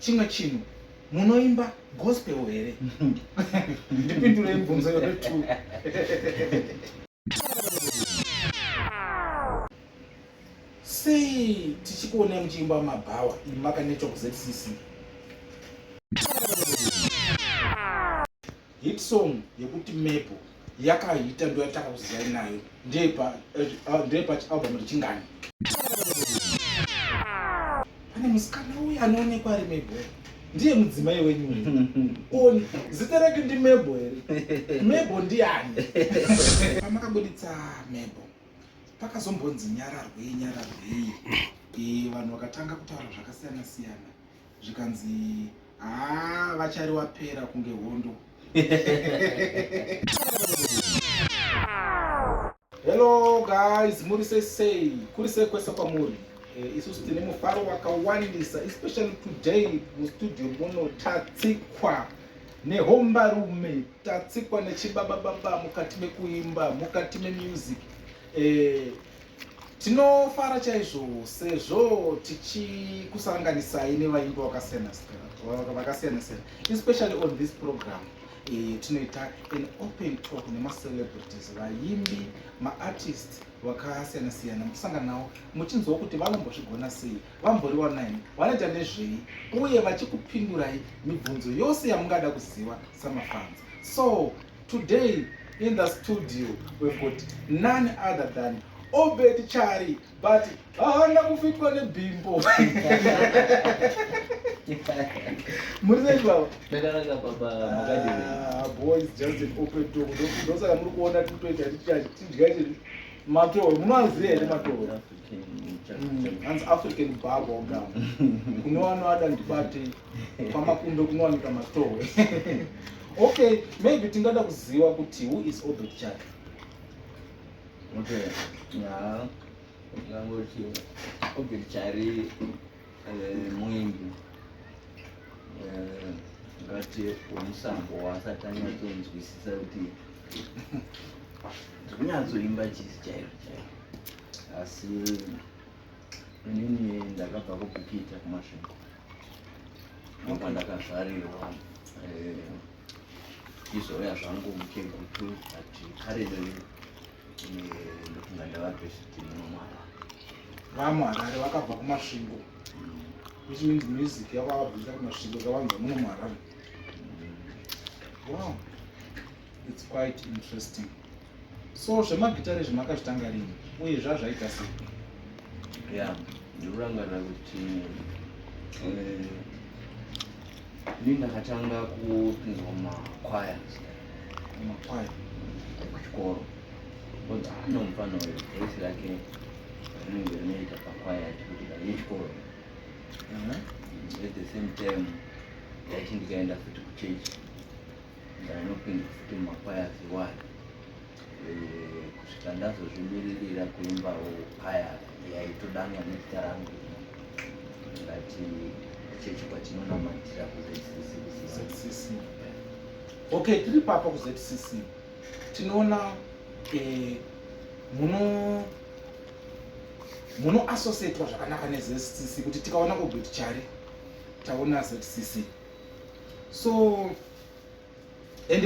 Chimwe chinhu, munoimba gospel here? Ndipindurei mibvunzo yetu. Sei tichikuonai muchiimba mabhawa imi makanetswa kuZCC? Hit song yekuti Mebo yakaita ndoyatakakuzivai nayo ndeyepachialbum rechingani? Pane musikana uyu anoonekwa ari Mebo ndiye mudzimai wenyu oni zita rake ndiMebo here? Mebo ndiani? Pamakabuditsa Mebo pakazombonzi nyararwei nyararwei, vanhu vakatanga kutaura zvakasiyana siyana, zvikanzi haa vachari wapera kunge hondo. Hello guys, muri sei sei? Kuri sei kwese kwamuri? Isusu tine mufaro wakawandisa, especially today mustudio muno tatsikwa nehombarume, tatsikwa nechibabababa mukati mekuimba, mukati memusic. Tinofara chaizvo sezvo tichikusanganisai nevaimbi vakasiyana siyana, especially on this program. Tinoita an open talk nemacelebrities, vaimbi, maartists vakasiyana siyana, muchisangana navo muchinzwawo kuti vanombozvigona sei, vamboriwa naini, vanoita nezvei, uye vachikupindurai mibvunzo yose yamungada kuziva samafans. So today in the studio we've got none other than Obert Chari, but haana kufitwa nebhimbo. Muri sei baba? Ndakanaka baba, makadini? Ah, boys, just an open talk. Ndosaka muri kuona tikutoita tidya chii matohwe. Munoaziva here matohwe? Hanzi African bubble gum. Kunowana ndibate kwamakumbe kunowanika matohwe. Okay, maybe tingada kuziva kuti who is Obert Chari? Okay, yeah. Ndingangoti Obert Chari muimbi, ngati wemusambo waasati anyatsonzwisisa kuti ndikunyatsoimba chisi chaizvo chaizvo, asi inini ndakabva kuBikita kuMasvingo, ndokwandakazvarirwa, izouya zvangu muChegutu, but currently ndofunga ndava based muno muHarare. VamuHarare vakabva kuMasvingo, which means music yakavabvisa kuMasvingo ikavanza muno muHarare. Wow, it's quite interesting. So zvemagitare zvemakazvitanga rini uye zvazvaita sei? Ya, ndikurangarira kuti ini ndakatanga kupinzwa mumakwaya. Mumakwaya. Kuchikoro, ano mufana uyu voice rake rinenge rinoita pakwaya yachikuti yechikoro. At the same time ndaiti ndikaenda futi kuchechi ndainopinzwa futi mumakwaya ziwani, kusvika ndazozvimiririra kuimbawo kwaya yaitodanwa nezita rangu, ngati kuchechi kwatinonamatira kuZCC. ZCC. Okay, tiri papa kuZCC tinoona muno associatwa zvakanaka neZCC, kuti tikaona Obert Chari taona ZCC. So and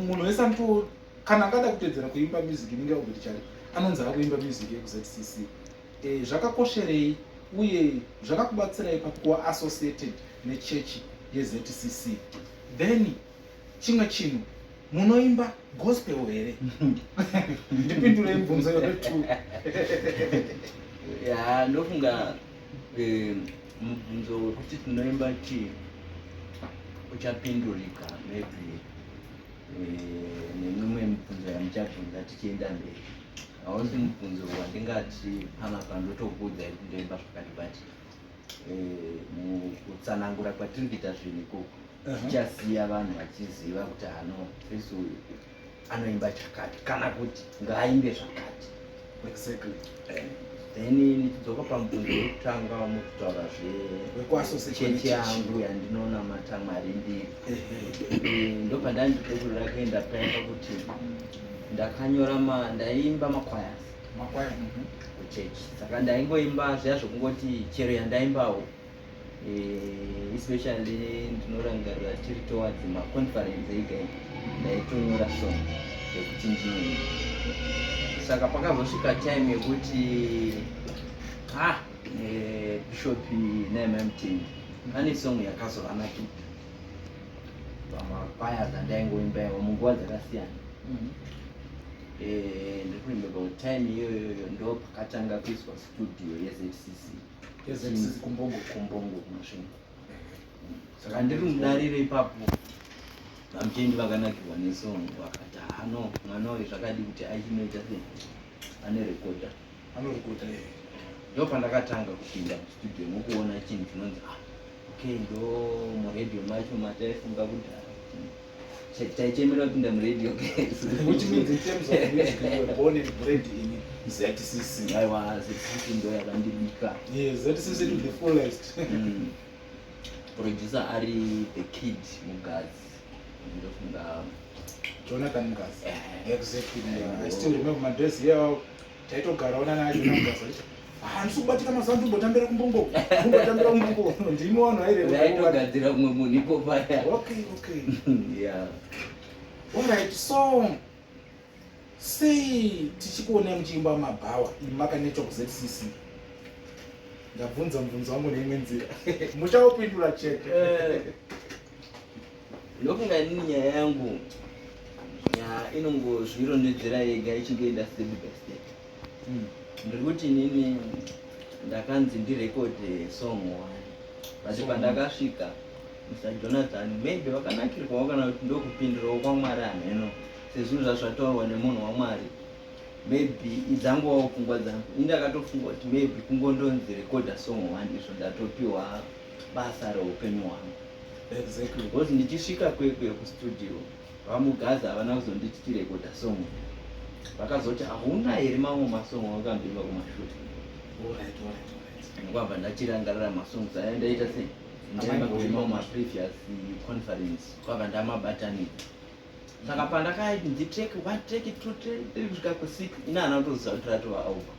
munhu wese anoto kana angada kutedzera kuimba music inenge yaObert Chari anonzi akuimba music yekuZCC. Zvakakosherei uye zvakakubatsirai pakuva associated nechechi yeZCC? Then chimwe chinhu, munoimba gospel here? Ndipindurei mibvunzo yetu. Ya, ndofunga mubvunzo wekuti tinoimba chii uchapindurika maybe nemimwe mibvunzo yamuchabvunza tichienda mberi. Hausi mubvunzo wandingati panapa ndotokuudzai kuti ndoimba zvakati, but mukutsanangura kwatiri kuita zvinhu ikoko tichasiya vanhu vachiziva kuti ano fesi uyu anoimba chakati kana kuti ngaaimbe zvakati. Then ndichidzoka pamubvunzo wekutanga wamukutaura Wekuassociate zvechechi nechechi. Yangu yandinonamata Mwari ndiri, ndobva kuenda paya pakuti ndakanyora ndaimba makwayas Makwaya. Kuchechi, saka ndaingoimba zviya zvokungoti chero yandaimbawo. Especially ndinorangarira tiri towards maconference ega, ndaitonyora song yekuti ndinoimba. Saka pakazosvika time yekuti ah, Bishop naimai Mutendi pane song yakazovanakidza pamakwaya dzandaingoimba iwo munguva dzakasiyana. Ndiri kuremember kuti time iyoyoyo ndo pakatanga kuiswa studio yeZCC. YeZCC kuMbongo. KuMbongo, kuMasvingo. Saka ndiri mudariro ipapo, vaMutendi vakanakirwa nesong, vakati, "Hano mwana uyu zvakadi kuti achinoita sei, anorekodha." Anorekodha. Ndo pandakatanga kupinda mustudio nokuona chinhu chinonzi, ah, okay, ndo muredhiyo macho mataifunga kudhara kuti taichemera kupinda muredhiyo. Which means in terms of music you were born and bred in ZCC. Aiwa, ZCC ndo yakandibika. Yes, ZCC to the fullest. Producer ari the Kid Mugazi, ndofunga. Jonathan Mugazi. Exactly. Eh, I still remember my days here, taitogarawo nana Jonathan Mugazi achiti, "Ah, ndisi kubatika mazuva, ndimbotambira kuMbongo, ndimbotambira kuMbongo." Ndimi vanhu vaire. Vaitogadzira kumwe munhu ipo paya. Okay. Yeah. Alright, so sei tichikuonai muchiimba mabhawa, imi makanetswa kuZCC? Ndabvunza mubvunzo wangu neimwe nzira, muchaupindura chete. Ndofunga inini nyaya yangu ya inongozvirondedzera yega ichingoenda step by step. Ndiri kuti inini ndakanzi ndirekodhe song one, but Song. pandakasvika, Mr Jonathan maybe vakanakirwawo kana kuti ndokupindirawo kwaMwari, hameno, sezvinhu zvazvataurwa nemunhu waMwari. Maybe idzangowawo pfungwa dzangu. Ini ndakatofunga kuti maybe kungondonzi rekodha song one, izvo ndatopiwa basa reupenyu hwangu. Because ndichisvika Kwekwe kustudio, vaMugazi havana kuzonditi tirekodha song. Vakazoti, "Hauna here mamwe masong wakamboimba kumashure?" Alright. Ndokabva ndachirangarira masongs aya ndaita sei, ndaimba kuimba mumaprevious conference, kwabva ndamabatanidza. Saka pandakainzi track one, track two, track three, kusvika kusix, ina hana kutoziva kuti ratova album.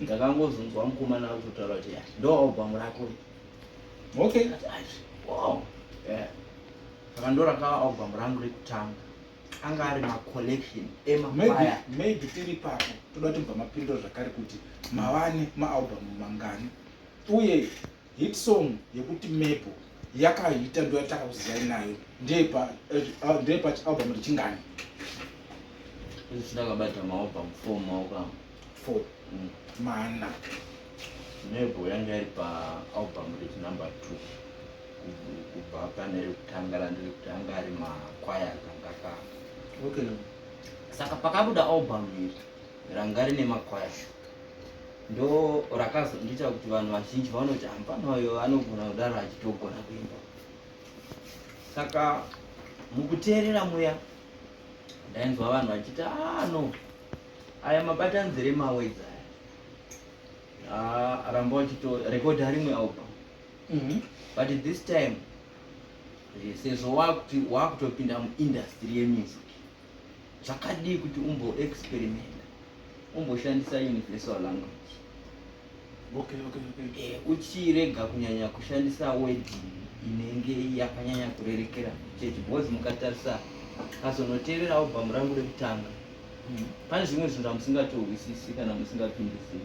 Ndakangozonzwa mukomana akutotaura kuti, "Ya, ndo album rako iri." Ndakati, "Ai, wow." Yeah. Saka ndo rakava album rangu rekutanga, anga ari macollection Maybe emakwaya. Maybe tiri papo, toda kuti mapindura zvakare kuti mavane maalbum mangani, uye hit song yekuti Mepo yakaita ndo yatakakuzivai nayo ndepa ndepachialbum richingani? Ndakabata maalbum four maoko angu. Four? Mana. Mebo yanga iri paalbum rechi number two kubva pane rekutanga randiri kuti anga ari makwaya anga ka. Saka pakabuda album iri ranga rine makwaya, ndo rakazondiita kuti vanhu vazhinji vanoti hapana uyo anogona kudaro achitogona kuimba. Saka mukuteerera muya ndainzwa vanhu vachiti, "Ah, no, aya mabatanzire mawords aya. Ah, ramba uchitorekodha rimwe album." But this time, sezvo wakuti wakutopinda muindustry yemusic, zvakadii kuti umboexperimenta, umboshandisa universal language? Uchirega kunyanya kushandisa word inenge yakanyanya kurerekera chechi, because mukatarisa kazonoteerera album rangu rekutanga, pane zvimwe zvinhu zvamusingatohwisisi kana musingapindisi,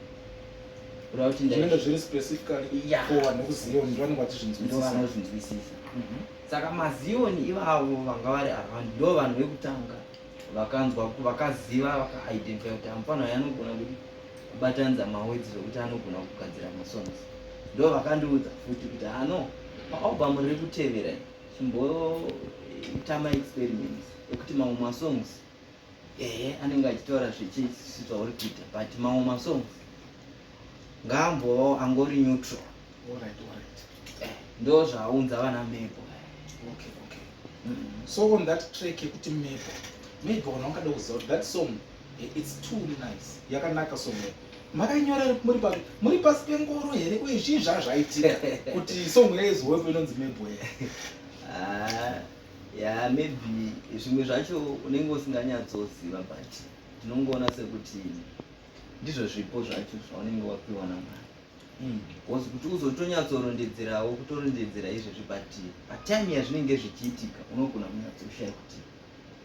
kureva kuti zvinenge zviri specifically for vanhu vekuZion, ndo vanenge ndo vachizvinzwisisa. Vanozvinzwisisa. Saka maZion ivavo vanga vari around ndo vanhu vekutanga vakanzwa, vakaziva, vakaidentify kuti amufana uyu anogona kuti kubatanidza mawords zvokuti anogona kugadzira masongs. Ndo vakandiudza futi kuti, "Ano, paalbum riri kutevera chimboita maexperiments ekuti mamwe masongs ehe anenge achitaura zvechisi zvauri kuita, but mamwe masongs ngaambovawo angori neutral." Ndo zvaunza vana Mebo. Okay. So on that track yekuti Mebo, maybe vanhu vangada kuziva kuti that song, it's too nice, yakanaka song iyo. Makainyora muri pasi pengoro here, uye zvii zvazvaitika kuti song yaizowepo inonzi Mebo here? Ah, ya, maybe zvimwe zvacho unenge usinganyatsoziva, but ndinongoona sekuti ndizvo zvipo zvacho zvaunenge wapiwa naMwari. Because kuti uzotonyatsorondedzerawo, kutorondedzera izvezvi, but patime yazvinenge zvichiitika unogona kunyatsoshaya kuti,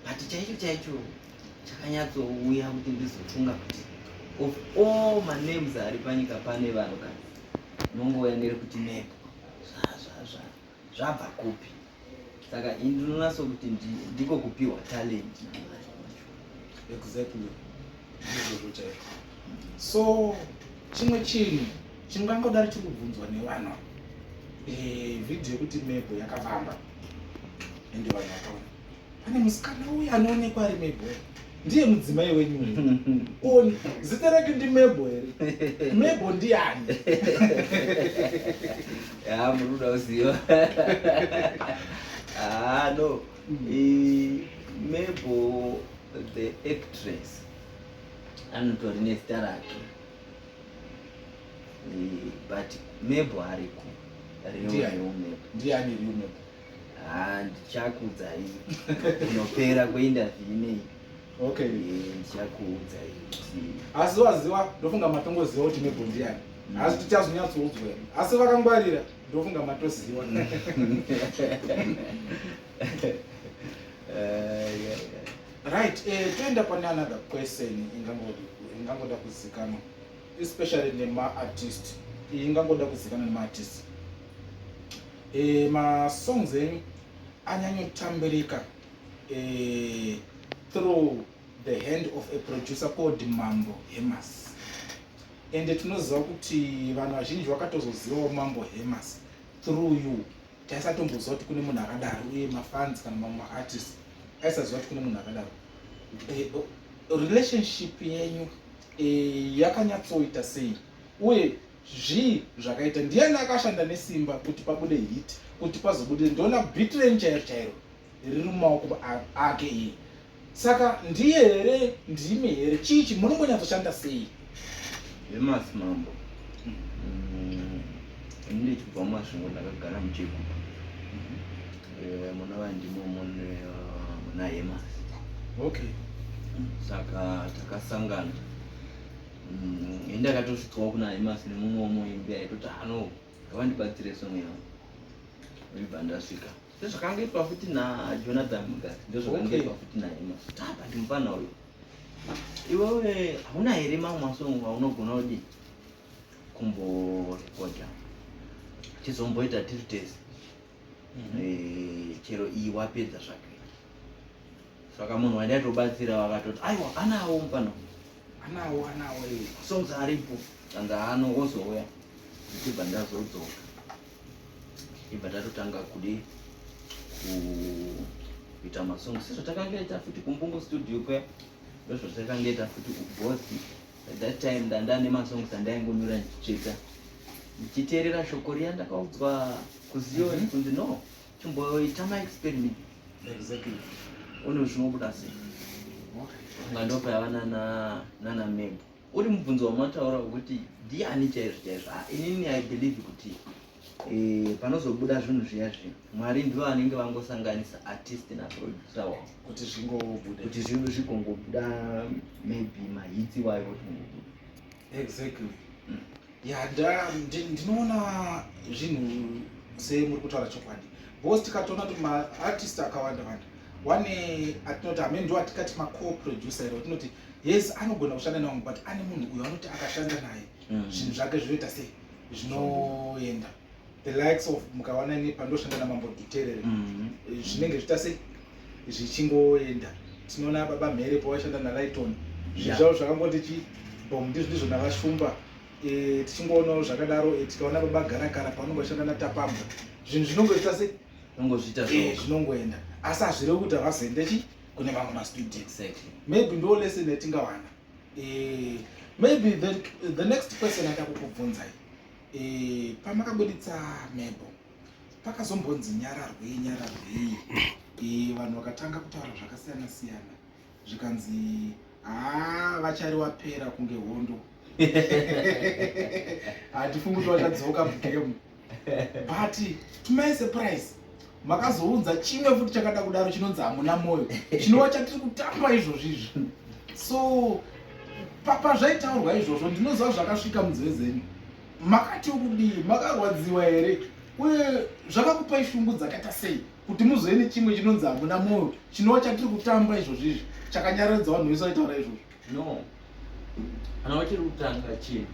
but chaicho chaicho chakanyatsouya kuti ndizofunga kuti of all manames ari panyika pane vanhukadzi, unongouya nerekuti Mebo, zvabva kupi? Saka ini ndinonatso kuti ndiko kupiwa talent naMwari. Exactly, ndizvozvo chaizvo. So chimwe chinhu chingangodari chiri kubvunzwa nevanhu, vhidhiyo yekuti Mebo yakavamba, ende vanhu vakaona pane musikana uyu anoonekwa ari Mebo, ndiye mudzimai wenyu uyu? Oni zita rake ndiMebo here? Mebo ndiani? Ya, muri kuda kuziva? Ah, no. Mebo the actress anotori nezita rake, but Mebo ariko. Ndiani? Real Mebo. Ndiani real Mebo? Ah, ndichakuudzai kunopera kweinterview ineyi. Okay. Ndichakuudzai kuti Asi waziva, ndofunga matongoziva kuti Mebo ndiani, asi tichazonyatsoudzwa here? Asi vakangwarira, ndofunga matoziva. Yeah. Right, toenda pane another question ingangoda kuzikanwa, especially nemaartist. Iyi ingangoda kuzikanwa nemaartist. Masongs enyu anyanyotambirika through the hand of a producer called Mambo Hemas, ende tinoziva kuti vanhu vazhinji vakatozozivawo Mambo Hemas through you. Taisatomboziva kuti kune munhu akadaro, uye mafans kana mamwe maartist aisaziva kuti kune munhu akadaro. Relationship yenyu yakanyatsoita sei, uye zvii zvakaita, ndiani akashanda nesimba kuti pabude hit, kuti pazobude, ndoona beat renyu chairo chairo riri mumaoko ake iye? Saka ndiye here, ndimi here, chichi munombonyatsoshanda sei? Hemas Mambo. Ini ndichibva muMasvingo, ndakagara muChegutu. Munova ndimo mune muna Hemas. Saka takasangana. Ini ndakatosvikawo kuna Hemas nemumwe womuimbi aitoti ano ngavandibatsire song yangu. Ndibva ndasvika. Sezvakangoitwa futi naJonathan Mugari, ndozvakangoitwa futi naHemas. Tapa ndimufana uyu. Iwewe hauna here mamwe masongo aunogona kudii kumborekodha, tizomboita tiri tese? Chero iyi wapedza zvake. Saka munhu wandaitobatsira vakatoti aiwa, anawo mufana. Anawo, anawo. Songs aripo, anga ano ozouya. Ndichibva ndazodzoka, ibva tatotanga kudi kuita masongs sezvatakangaita futi kuMbungo Studio kuya, ndozvatakangaita futi kuBosi. At that time ndanda nemasongs andaingonyora ndichitsveta, ndichiteerera shoko riya ndakaudzwa kuZioni kunzi no, chimboita maexperiment une zvinobuda sei. Nga ndopaiva nana Mebo. Uri mubvunzo wamataura wekuti ndiani chaizvo chaizvo, ah, inini I believe kuti panozobuda zvinhu zviya zviya, Mwari ndivo vanenge vangosanganisa artist naproducer wavo kuti zvingobude. Kuti zvinhu zvigongobuda, maybe mahits iwayo otongobuda. Exactly. Ya, ndinoona zvinhu semuri kutaura chokwadi, because tikatoona kuti maartist akawanda wanda wane atinoti hamene ndo atikati maco-producer ero, tinoti yes, anogona kushanda nevamwe, but ane munhu uyo anoti akashanda naye zvinhu zvake zvinoita sei, zvinoenda. The likes of mukawana ini pandoshanda naMambo Dhuterere, zvinenge zviita sei, zvichingoenda. Tinoona Baba Mhere pavaishanda naLighton, zvinhu zvavo zvakangoti chi bom. Ndizvo ndizvo navaShumba. Tichingoonawo zvakadaro. Tikaona Baba Garakara pavanonge vachishanda naTapambwa, zvinhu zvinongoita sei? Nongozviita zvoga. Zvinongoenda, asi hazvirevi kuti havazoende chi kune mamwe mastudio. Exactly. Maybe ndo lesson yatingawana. Maybe the next question anda kukubvunzai, pamakabuditsa Mebo pakazombonzi nyararwei nyararwei. Vanhu vakatanga kutaura zvakasiyana siyana, zvikanzi haa, vachari wapera kunge hondo, hatifungi kuti vachadzoka mugame. But to my surprise makazounza chimwe futi chakada kudaro chinonzi Hamuna Moyo, chinova chatiri kutamba izvozvo izvi. So pazvaitaurwa izvozvo, ndinoziva zvakasvika munzeve dzenyu. Makati kudii? Makarwadziwa here? Uye zvakakupai shungu dzakaita sei kuti muzove nechimwe chinonzi Hamuna Mwoyo, chinova chatiri kutamba izvozvi izvi, chakanyaradza vanhu vese vaitaura izvozvo? No, kana uchiri kutanga chinhu,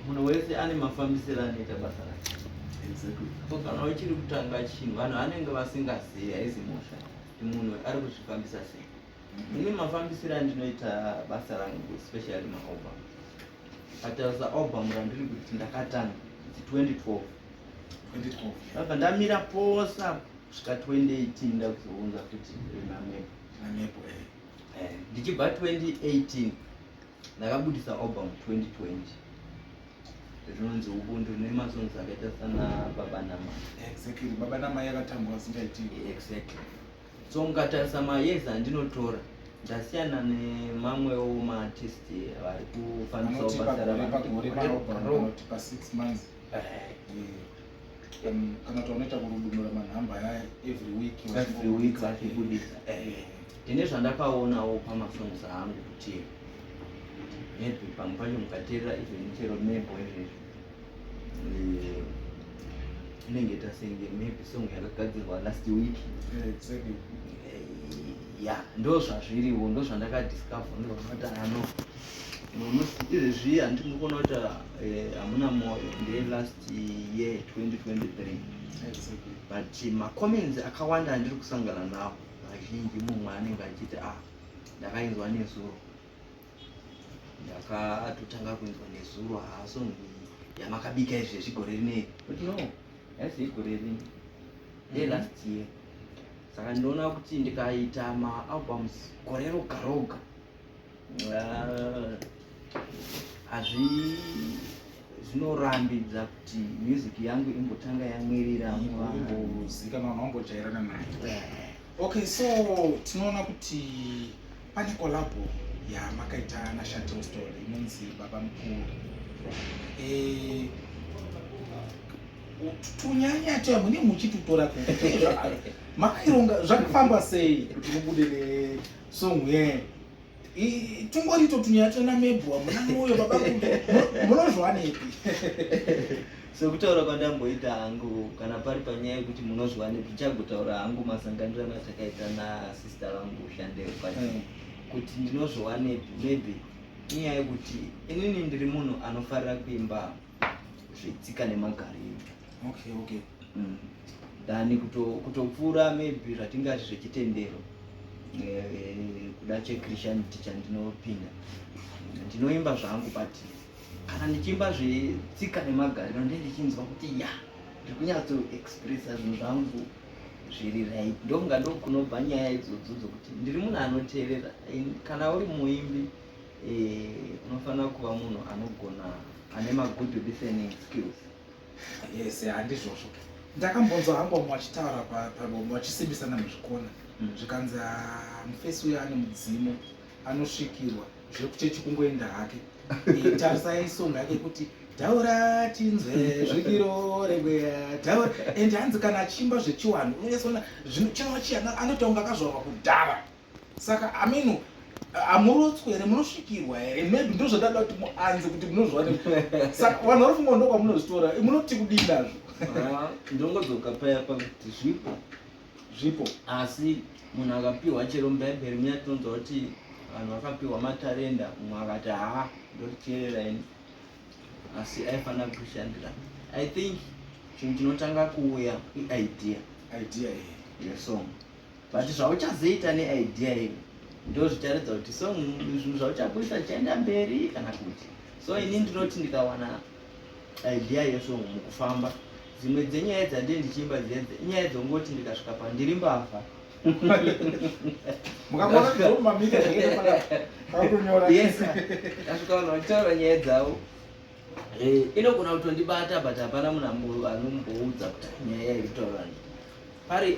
munhu wese ane mafambisiro anoita basa rake. So kana uchiri kutanga chinhu, vanhu vanenge vasingazivi, haizi mhosva kuti munhu ari kuzvifambisa sei. Ini mafambisiro andinoita basa rangu, especially maalbum, patarisa album randiri kuti ndakatanga, it's 2012. 2012. Ndabva ndamira posa kusvika 2018, ndakuzounza futi renamepo. Namepo, eh. Ndichibva 2018 ndakabudisa album 2020 rinonzi Ubuntu, rine masongs akaita sana Baba Namai. Exactly, Baba Namai yakatambwa asingaiti. Exactly. So mukatarisa mayears andinotora, ndasiyana nemamwewo maartist vari kufambisawo Anoti basa pagore pagore maalbum, ravo. kana kuti pa6 months. Kana kuti vanoita kurudunura manhamba aya every week. Every week vachibudisa. Ndine zvandakaonawo pamasongs angu kuti maybe pamwe pacho mukateerera, even chero Mebo izvezvi, inenge ita senge maybe song yakagadzirwa last week. Ya, ndo zvazviriwo, ndo zvandakadiscover, ndo zvandakati ano izvezvi handiti muri kuona kuti Hamuna Mwoyo ndeye last year 2023, but macomments akawanda andiri kusangana nawo vazhinji, mumwe anenge achiti, "Ah, ndakainzwa nezuro, ndakatotanga kuinzwa nezuro, haa, song yamakabika izvezvi gore rineri." But no, haisi igore rini, ndelast year. Saka ndinoona kuti ndikaita maalbums gore roga roga, hazvi zvinorambidza kuti music yangu imbotanga yamwirira muvanhu. Imbozikanwa, vanhu vambojairana nayo. Okay, so tinoona kuti pane collabo yamakaita naShantel Story inonzi Baba Mukuru. Tunyanya tuya mune muchitutora kupi? Makaironga zvakafamba sei kuti mubude nesong ye tungorito tunyaya tuna Mebwa, Muna Mwoyo, Baba Mukuru, munozvanepi? Sekutaura kwandamboita hangu, kana pari panyaya yekuti munozwanepi, ndichagotaura hangu masanganirano atakaita nasister vangu Shandel, but kuti ndinozviwanepi, maybe inyaya yekuti inini ndiri munhu anofarira kuimba zvetsika nemagariro than kutopfuura maybe zvatingati zvechitendero, kuda chechristianity chandinopinda. Ndinoimba zvangu, but kana ndichiimba zvetsika nemagariro, ndee ndichinzwa kuti ya, ndiri kunyatsoexpressa zvinhu zvangu zviri right. Ndokunga ndokunobva nyaya idzodzo dzokuti ndiri munhu anoteerera. Kana uri muimbi, unofanira kuva munhu anogona, ane magood listening skills. Yes, handizvozvo. Ndakambonzwa hangu vamwe vachitaura vamwe vachisimbisana muzvikona, zvikanzi, "Ah, mufesi uyo ane mudzimu, anosvikirwa zvekuchechi, kungoenda hake." Tarisai song yake kuti "Taura Tinzwe, Zvikiro Remweya Taura", and hanzi kana achiimba zvechiwanhu unonyatsoona chinova chiyana anoita kunge akazvarwa kudhara. Saka ameno, hamurotswe here? Munosvikirwa here? Maybe ndo zvandada kuti muanze kuti munozviwane. Saka vanhu vari funga ndokwamunozvitora. Munoti kudii nazvo? Ah, ndongodzoka paya pakuti zvipo. Zvipo. Asi munhu akapiwa, chero mubhaibheri muya tinonzwa kuti vanhu vakapiwa matarenda, mumwe akati, "Haa, ndoricherera ini," asi aifanira kushandira. I think chinhu chinotanga kuuya iidea. Idea, eh. Yesong, but zvauchazoita neidea iyo ndo zvicharatidza kuti song, zvinhu zvauchabuisa zvichaenda mberi kana kuti. So ini ndinoti ndikawana idea yesong mukufamba, dzimwe dzenyaya dzandee ndichiimba dzedze inyaya dzongoti ndikasvika pandiri mbavha. Mukamona kuti ndomamita zvakaita pakutonyora. Yes, ndasvika vanhu vachitaura nyaya dzavo, inogona kutondibata, but hapana munhu anomboudza kuti nyaya iri kutaura pari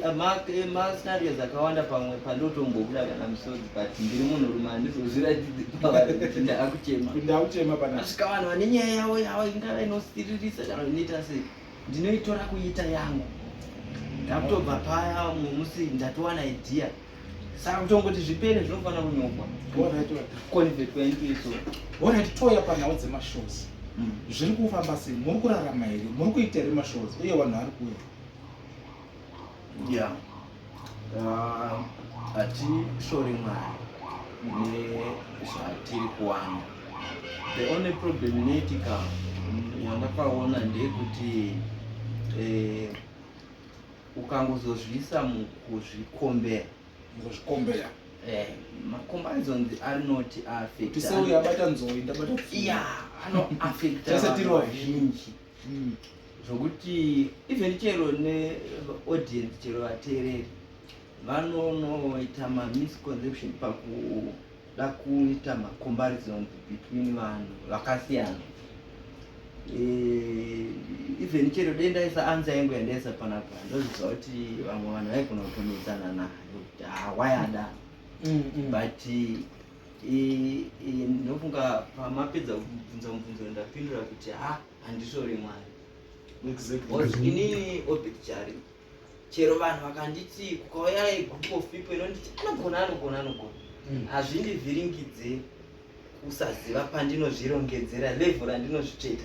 mascenarios akawanda. Pamwe pandotombobuda kana misodzi, but ndiri munhurume, handizozviratidzi pavari kuti ndaakuchema. Ndakuchema pana. Asvika vanhu vane nyaya yavo ingava inosiririsa kana inoita sei, ndinoitora kuita yangu. Ndakutobva paya mumusi ndatowana idea, saka kutongoti zvipere zvinofanira kunyorwa, Alright. Convertwa into iso. Alright, touya panhau dzemashows. Zviri kufamba sei? Muri kurarama here? Muri kuita here mashows, uye vanhu vari kuuya? Ya, hatishori Mwari nezvatiri kuwana. The only problem inoitika yandakaona ndeyekuti ukangozozviisa mukuzvikombera, Kuzvikombera, macomparisons arinoti affect. Tiseuyo abata nzoi, ndabata pfumo. Ya, anoaffecta Tese tiri vazhinji, zvokuti even chero neaudience, chero vateereri vanonoita mamisconception pakuda kuita macomparisons between vanhu vakasiyana. Even chero dei ndaisa answer yangu yandaisa panapa, ndozviziva kuti vamwe vanhu vaigona kutonetsana nayo kuti hawayada, but ndofunga pamapedza kubvunza mubvunzo ndapindura kuti ha, handisori Mwari. Because inini Obert Chari, chero vanhu vakanditi, kukauya a group of people inonditi anogona, anogona, anogona, hazvindivhiringidze kusaziva pandinozvirongedzera, level randinozvitsveta.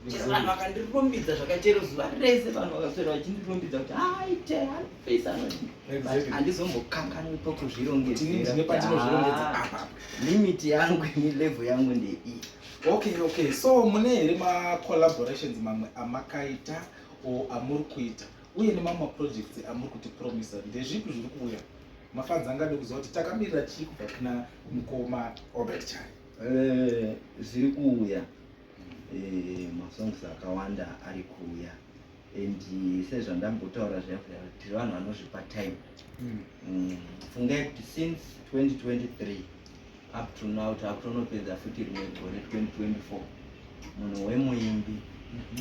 Chero vanhu vakandirumbidza zvakachero zuva rese, vanhu vakaswera vachindirumbidza kuti aite anofesa anoti, but handizombokanganwi Tini ndine patinozvirongedza apa. Limit yangu ini, level yangu ndeiyi. Okay, so mune here macollaborations mamwe amakaita o amuri kuita, uye nemamwe maprojects amuri kutipromisa? Ndezvipi zviri kuuya? Mafans angade kuziva kuti takamirira chii kubva kuna mukoma Obert Chari. Zviri kuuya, masongs akawanda ari kuuya, and sezvandambotaura zviya, tiri vanhu vanozvipa time. Fungai kuti since 2023 up to now, takutonopedza futi rimwe gore, 2024. Munhu wemuimbi,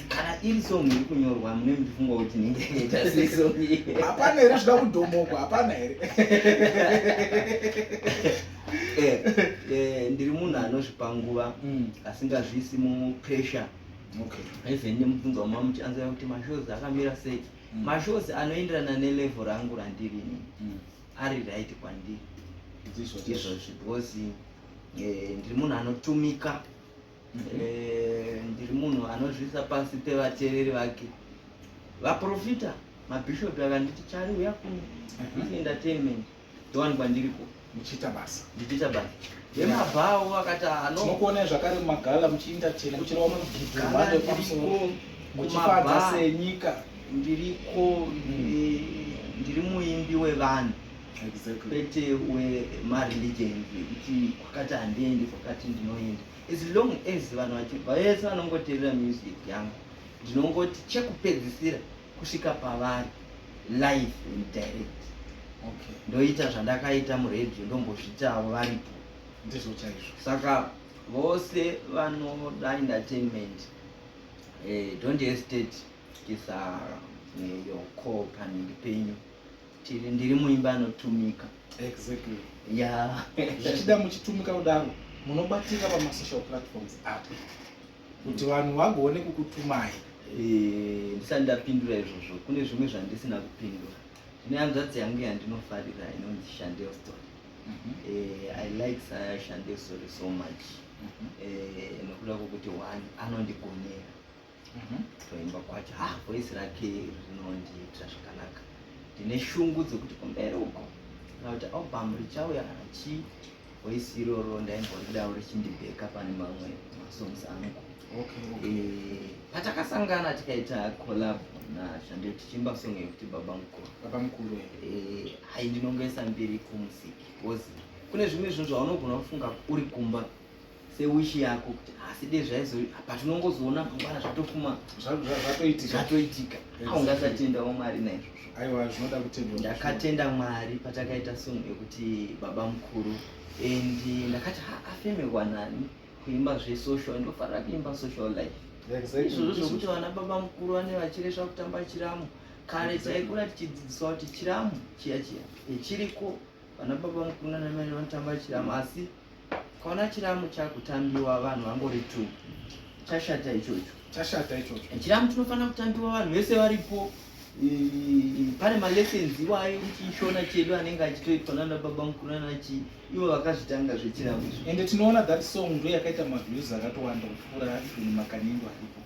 kana iri song iri kunyorwa, mune muchifunga kuti ninge yaita sei song iyi? Hapana here zvida kudhomokwa? Hapana here? Ndiri munhu anozvipa nguva, asingazviisi mupressure. Even nemubvunzo wamamuti anzira kuti mashows akamira sei, mashows anoenderana nelevel rangu randirini ari right kwandiri Ndizvo chaizvo. izvozvi, because ndiri munhu anotumika. Ndiri munhu anozviisa pasi pevateereri vake. Vaprofita, mabhishopi akanditi, "Chari, uya kuno." This entertainment ndowanikwa ndiriko. Muchiita basa. Ndichiita basa. Vemabhawo vakati ano Tinokuonai zvakare mumagala muchientertaina, muchirova mabhidhu mhando yepamusoro, ndiriko muchifadza kumabhaa. senyika. Ndiriko. Ndiri muimbi wevanhu, kwete wemareligions, ekuti kwakati handiendi, kwakati ndinoenda. As long as vanhu vese vanongoteerera music yangu, ndinongoti chekupedzisira kusvika pavari live and direct. Ndoita zvandakaita muredhiyo, ndombozviitawo varipo. Ndizvo chaizvo. Saka vose vanoda entertainment, don't hesitate kuisa your call panhingi penyu. Ndiri muimbi anotumika. Ya. Zvichida muchitumika kudaro, munobatika pamasocial platforms api kuti vanhu vagone kukutumai? Ndisati ndapindura izvozvo, kune zvimwe zvandisina kupindura. Ndine hanzvadzi yangu yandinofarira inonzi Shandel Story. I like Shandel Story so much, nokuda kwokuti one, anondigonera kuimba kwacho. Ha, voice rake rinondiitira zvakanaka. Ndine shungu dzekuti kumberi uko, kana kuti album richauya kana chii, voice iroro ndaimboridawo richindibheka pane mamwe masongs angu. Patakasangana tikaita collab naShandel tichiimba song yekuti Baba Mukuru. Baba Mukuru. Hai, ndinongoisa mbiri kumusiki, because kune zvimwe zvinhu zvaunogona kufunga uri kumba sewish yako kuti asi dei zvaizo, but unongozoona mangwana zvatofuma. Zvatoitika. Zvatoitika. Aungasatendawo Mwari naizvozvo? Aiwa, zvinoda kutendwa. Ndakatenda Mwari patakaita song yekuti Baba Mukuru, and ndakati, ha, afemerwa nani kuimba zvesocial? Ndofanira kuimba social life. Izvozvo zvokuti vana baba mukuru vane vachiresva kutamba chiramu. Kare taikura tichidzidziswa kuti chiramu chiya chiya, chiriko, vana baba mukuru nanamai vanotamba chiramu, asi ukaona chiramu chakutambiwa vanhu vangori two, chashata ichocho. Chashata ichocho. Chiramu chinofanira kutambiwa vanhu vese varipo. Pane malessons iwayo muchishona chedu anenge achitoitwa nana baba mukuru nana chii, ivo vakazvitanga zvechiramo izvo. Ende tinoona that song ndo yakaita maviews akatowanda kupfuura even Makanindo aripo.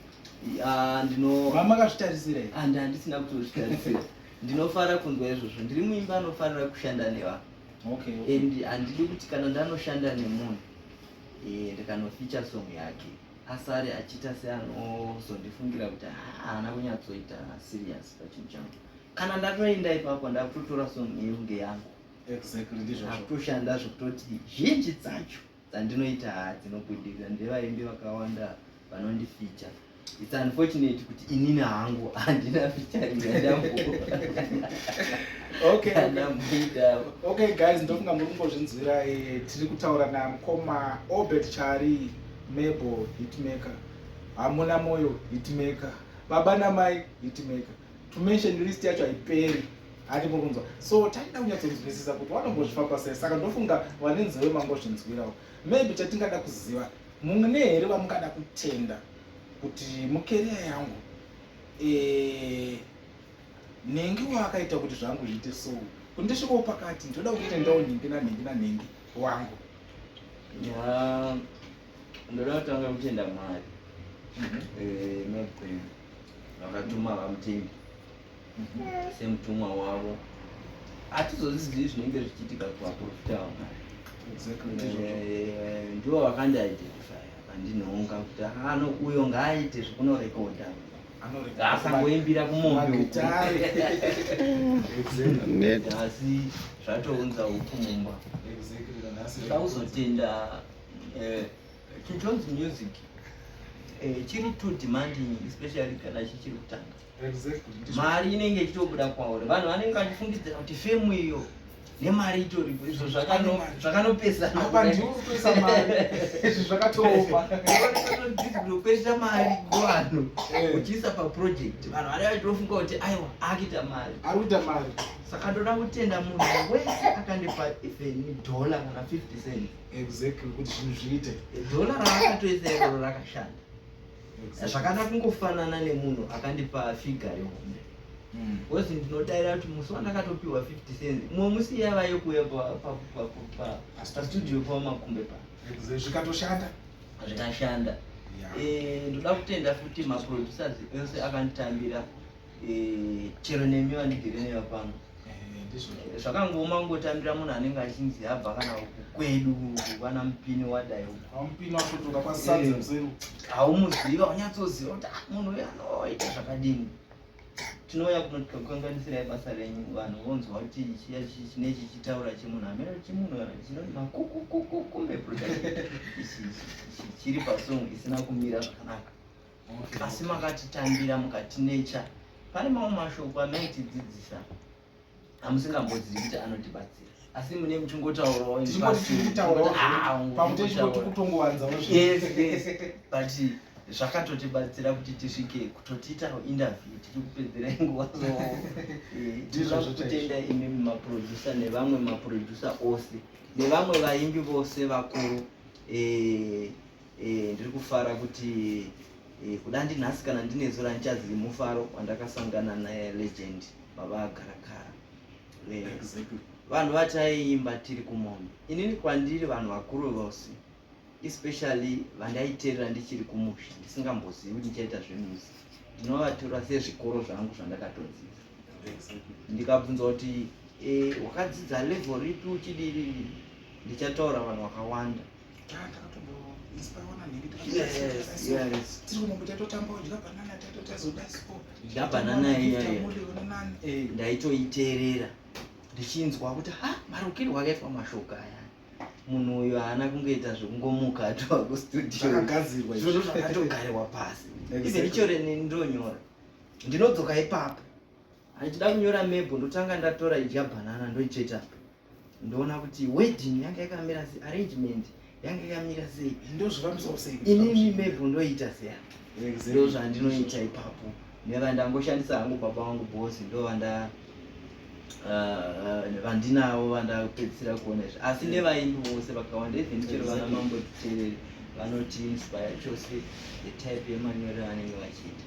Ah, ndino Mamakazvitarisira here? Andi handisina kutozvitarisira. Ndinofara kunzwa izvozvo. Ndiri muimba anofarira kushanda nevanhu. And handidi kuti kana ndanoshanda nemunhu, ndikanofeature song yake, asare achiita seanozondifungira kuti, "Ah, haana kunyatsoita serious pachinhu changu." Kana ndatoenda ipapo, ndakutotora song iyo kunge yangu. Exactly, ndizvozvo. Akutoshanda zvekutoti zhinji dzacho dzandinoita dzinobudirira. Ndevaimbi vakawanda vanondifeature. It's unfortunate kuti inini hangu handina featuring yandamboita. Okay guys, ndofunga muri kungozvinzwira. Tiri kutaura namukoma Obert Chari, Mebo hitmaker, Hamuna Moyo hitmaker, Baba Namai hitmaker, to mention, list yacho haiperi, hati muri kunzwa. So taida kunyatsonzwisisa kuti vanombozvifamba sei, saka ndofunga vane nzeve mangozvinzwirawo. Maybe chatingada kuziva, mune here vamungada kutenda kuti mucareer yangu nhingi waakaita kuti zvangu zviite so, kuti ndisvikewo pakati, ndoda kutendawo nhingi nanhingi nanhingi wangu? Ya, ndoda kutanga kutenda Mwari. Maybe vakatuma vaMutendi semutumwa wavo. Hatizozizivi zvinenge zvichiitika kuvaprofita vaMwari. Exactly. Ndivo vakandiidentify, vakandinhonga kuti ano uyo ngaaite zvekunorekodha, asangoimbira kumombe uku. Magitare. Exactly. Asi zvatounza upfu mumba. Exactly. Ndoda kuzotenda chinhu chonzi music chiri too demanding, especially kana chichiri kutanga. Mari inenge ichitobuda kwauri, vanhu vanenge vachifungidzira kuti fame iyo nemari itoripo. Izvo zvakanopesana. Apa ndiwo kutoisa mari, izvi zvakatooma. Kutokwesha mari kuvanhu uchiisa paproject, vanhu vanenge vachitofunga kuti aiwa, akuita mari. Ari kuita mari. Saka ndoda kutenda munhu wese akandipa even dollar kana 50 cents. Exactly, kuti zvinhu zviite. Dollar raakatoisa iroro rakashanda. Zvakada kungofanana nemunhu akandipa figure rehombe, because ndinodaira kuti musi wandakatopiwa 50 cents, mumwe musi yava yekuuya pastudio pamakumbe pa Zvikatoshanda. Zvikashanda. Ndoda kutenda futi maproducers ese akanditambira, chero nemi vandigere neva pano. Ndizvo. Zvakangooma kungotambira munhu anenge achinzi abva kana uku kwedu, vana Mupini wadai uku. Wamupini wakotoka kwasadza museri. Haumuziva, unyatsoziva kuti, "Ah, munhu uyu anoita zvakadini?" Tinouya kunokukanganisirai basa renyu, vanhu vonzwa kuti chiya chine chichitaura chimunhu, hameno chimunhu kana chinoti makukukukumbe production ichi chiri pasong isina kumira zvakanaka. Asi makatitambira, mukatinecha. Pane mamwe mashoko amaitidzidzisa amusingambozivi kuti anotibatsira, asi mune muchingotaurawo. Tichingoti tiri kutaurawo, pamwe tichingoti kutongowanzawo. Yes, but zvakatotibatsira kuti tisvike kutotiitawo interview tichikupedzerai nguva. So tinoda kutenda imi maproducer nevamwe maproducer ose nevamwe vaimbi vose vakuru. Ndiri kufara kuti kuda ndinhasi kana ndine zuva randichazivi mufaro wandakasangana naye, legend Baba Garakara. Vanhu vataiimba tiri kumombe, inini kwandiri vanhu vakuru vose, especially vandaiteerera ndichiri kumusha ndisingambozivi kuti ndichaita zvemusic, ndinovatora sezvikoro zvangu zvandakatodzidza. Ndikabvunzwa kuti wakadzidza level ripi uchidiri, ndichataura vanhu vakawanda. Yes. Tiri kumombe tatotamba Dya Banana, tatotazodasiko. Dya Banana iyoyo ndaitoiteerera ndichinzwa kuti ha, marukirwo akaitwa mashoko aya, munhu uyu haana kungoita zvekungomuka atova kustudio. Zvakagadzirwa. Zvinhu zvakatogarirwa pasi. Even chero neni ndonyora, ndinodzoka ipapo handichida kunyora Mebo, ndotanga ndatora Idya Banana, ndoicheta, ndoona kuti wedding yanga yakamira sei, arrangement yanga yakamira sei. Ndozvifambisawo sei? Inini Mebo ndoita seya, ndo zvandinoita ipapo. Nevandangoshandisa hangu, baba vangu bosi, ndo vanda vandinavo vandapedzisira kuona izvi, asi nevaimbi vose vakawanda, even chero vana Mambo Teereri vanotiinspire chose, the type yemanyorero anenge vachiita.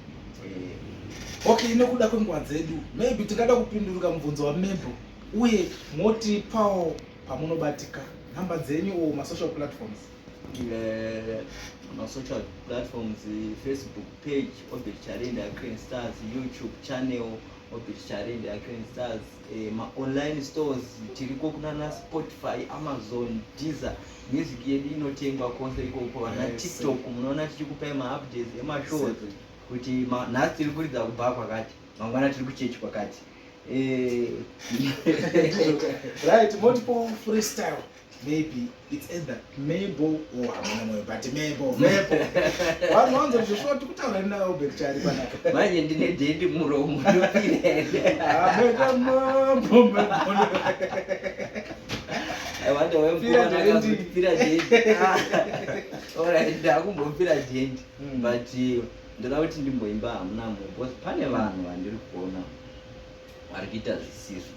Okay, nekuda kwenguva dzedu, maybe tingada kupinduruka mubvunzo waMabel, uye motipawo pamunobatika, nhamba dzenyu or masocial platforms. Masocial platforms, Facebook page Obert Chari and Akren Stars, YouTube channel Obert Chari and Akren Stars, maonline stores tiriko kunana Spotify, Amazon, Deezer. Music yedu inotengwa kwose ikoko. Vana TikTok munoona tichikupai maupdates emashows kuti nhasi tiri kuridza kubva kwakati, mangwana tiri kuchechi kwakati. Right, multiple freestyle. Maybe it's either Mabel or Hamuna Moyo, but Mabel, Mabel. Vanhu vanza Joshua tikutaura naye Obert Chari panapa. Manje ndine dhendi muromo, ndopira. Ah, Mabel, Mabel, Mabel. I wonder when. Pira dhendi. Pira dhendi. Alright, ndakumbopira dhendi. But ndoda kuti ndimboimba Hamuna Moyo because pane vanhu vandiri kuona vari kuita zvisizvo,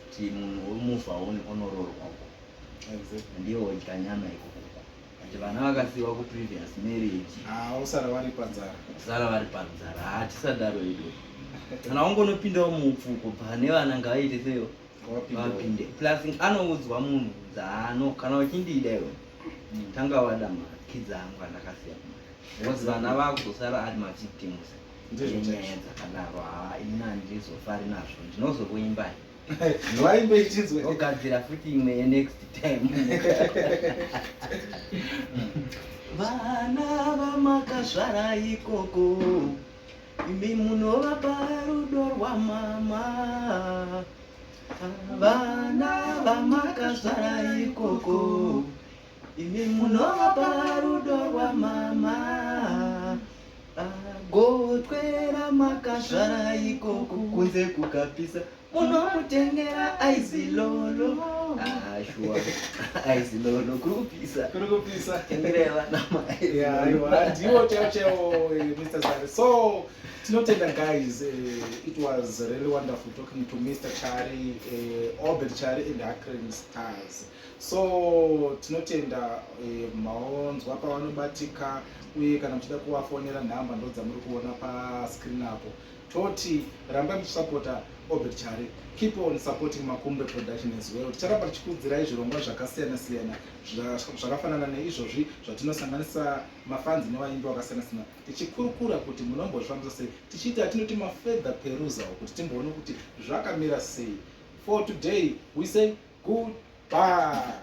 kuti munhu womuvha onororwa uko, ndiye wodya nyama ikoko, kuti vana vakasiyiwa kuprevious marriage. Ah, usara vari panzara. Sara vari panzara. Hatisadaro ido. Kana wangonopindawo muupfuko, pane vana ngavaite seyo. Wapinde. Vapinde. Plus anoudzwa munhu dzaano, kana uchindida iwe, tanga wada makids angu andakasiya kumara, because vana vakuzosara ari mavictims Ndizvo enyaya chaizvo. dzakadaro. Ha, ini handizofari nazvo, ndinozokuimbai. Vaimbe ichinzwe. Ogadzira futi imwe yenext time. Vana vamakazvara ikoko, imi munovapa rudo rwamama. Vana vamakazvara ikoko, imi munovapa rudo rwamama. Gotwe ramakazvara ikoko, kunze kukapisa munomutengera ice lolo. Ah, shuwa, ice lolo kuri kupisa. Kuri kupisa. Tengerai vana. Yeah, aiwa, ndiwo chaiwo chaiwo, Mr Chari. So tinotenda guys, it was really wonderful talking to Mr Chari, Obert Chari and Akren Stars. So tinotenda, maonzwa pavanobatika, uye kana muchida kuvafonera, nhamba ndo dzamuri kuona pascreen apo. Toti rambai muchisapota Obert Chari, keep on supporting Makumbe Production as well. Ticharamba tichikuudzirai zvirongwa zvakasiyana siyana zvakafanana neizvozvi zvatinosanganisa mafans nevaimbi vakasiyana siyana, tichikurukura kuti munombozvifambisa sei, tichiita atinoti mafurther perusal kuti timboone kuti zvakamira sei. For today we say goodbye.